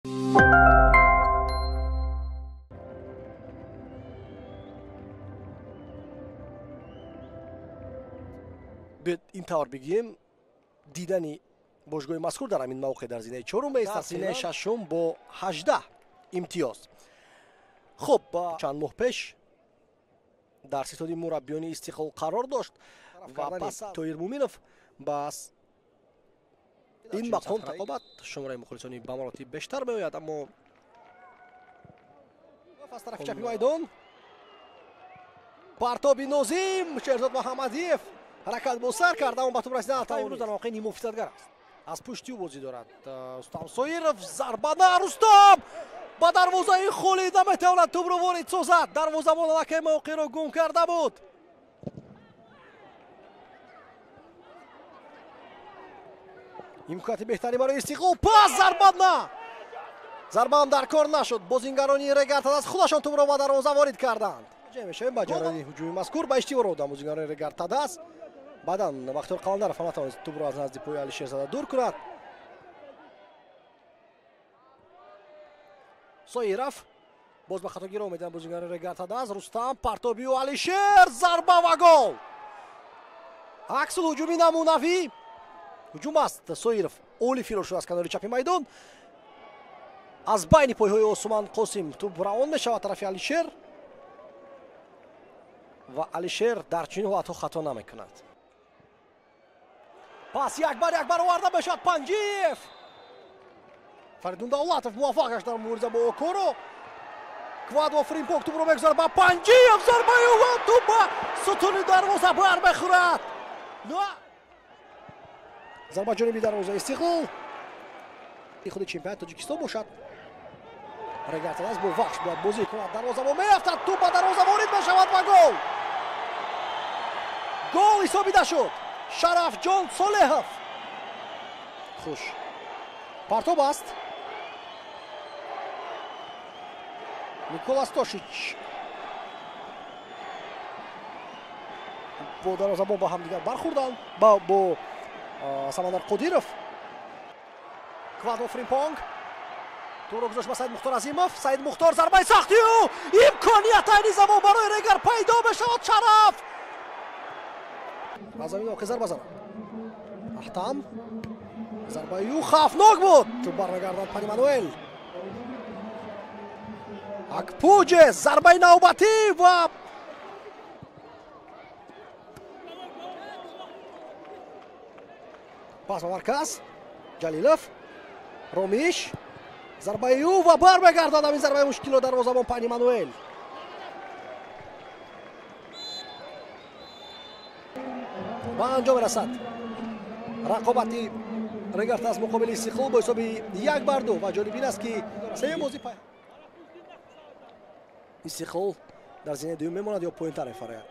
Ин тавр бигӯем, дидани бошгоҳи мазкур дар ҳамин мавқеъ дар зинаи чорум меистад, зинаи шашум бо 18 имтиёз. Хуб, чанд моҳ пеш дар ситоди мураббиёни Истиқлол қарор дошт ва пас Тоҳир Муминов ба ин мақом рақобат шумораи мухлисони ба маротиб бештар меояд, аммо аз тарафи чапи майдон партоби Нозим, Шерзод Муҳаммадиев ҳаракат бо сар кард, аммо ба тӯб расида натавонист. Имрӯз дар воқеъ нимофисадгар аст. Аз пушти ӯ бозӣ дорад Рустам Соиров. Зарба на Рустам ба дарвозаи холӣ наметавонад тӯбро ворид созад. Дарвозабон аллакай мавқеъро гум карда буд. Имконияти беҳтарин барои Истиқлол. Пас зарба на, зарбаам дар кор нашуд. Бозингарони Регар-ТадАЗ худашон тӯбро ба дарвоза ворид карданд. Мешавем ба ҷараёни ҳуҷуми мазкур. Ба иштибоҳ роданд бозингарони Регар-ТадАЗ. Баъдан Бахтиёр Қаландаров ҳам натавонист тӯбро аз назди пои Алишер зада дур кунад. Соиров боз ба хатогиро медиҳанд бозингарони Регар-ТадАЗ. Рустам партобиу Алишер, зарба ва гол. Аксул ҳуҷуми намунавӣ ҳуҷум аст. Соиров оли фирор шуд аз канори чапи майдон. Аз байни пойҳои Осман Қосим тӯб равон мешавад тарафи Алишер ва Алишер дар чунин ҳолатҳо хато намекунад. Пас як бар оварда мешавад Панҷиев. Фаридун Давлатов муваффақ гашт дар мубориза бо Окоро. Квадо Фримпонг тӯбро мегузорад ба Панҷиев. Зарбаи ӯ ва тӯб ба сутуни дарвоза бармехӯрад. Зарба ҷониби дарвозаи Истиқлол. Худи чемпионати Тоҷикистон бошад. Регар-ТадАЗ бо Вахш бояд бозӣ кунад. Дарвозабон меафтад, тӯб ба дарвоза ворид мешавад ва гол. Гол ҳисобида шуд. Шарафҷон Солеҳов. Хуш партоб аст. Никола Стошич бо дарвозабон ба ҳамдигар бархӯрданд бо Самандар Қодиров. Квадо Фримпонг тӯбро гузошт ба Саид Мухтор Азимов. Саид Мухтор зарбаи сахти ӯ, имконият айни замон барои Регар пайдо мешавад. Шараф аз замин воқеъ зарба занад. Аҳтам зарбаи ӯ хавфнок буд, бармегардад Пани Мануэл. Акпуҷе зарбаи навбатӣ ва пас ба марказ. Ҷалилов, Ромиш, зарбаи ӯ ва бармегардад ҳамин зарбаи мушкилро дарвозабон Пани Мануэл. Ба анҷом мерасад рақобати Регар-ТадАЗ муқобили Истиқлол бо ҳисоби 1-2 ва ҷолиб ин аст, ки сеюм бозӣ Истиқлол дар зинаи дуюм мемонад ё поёнтар мефарояд.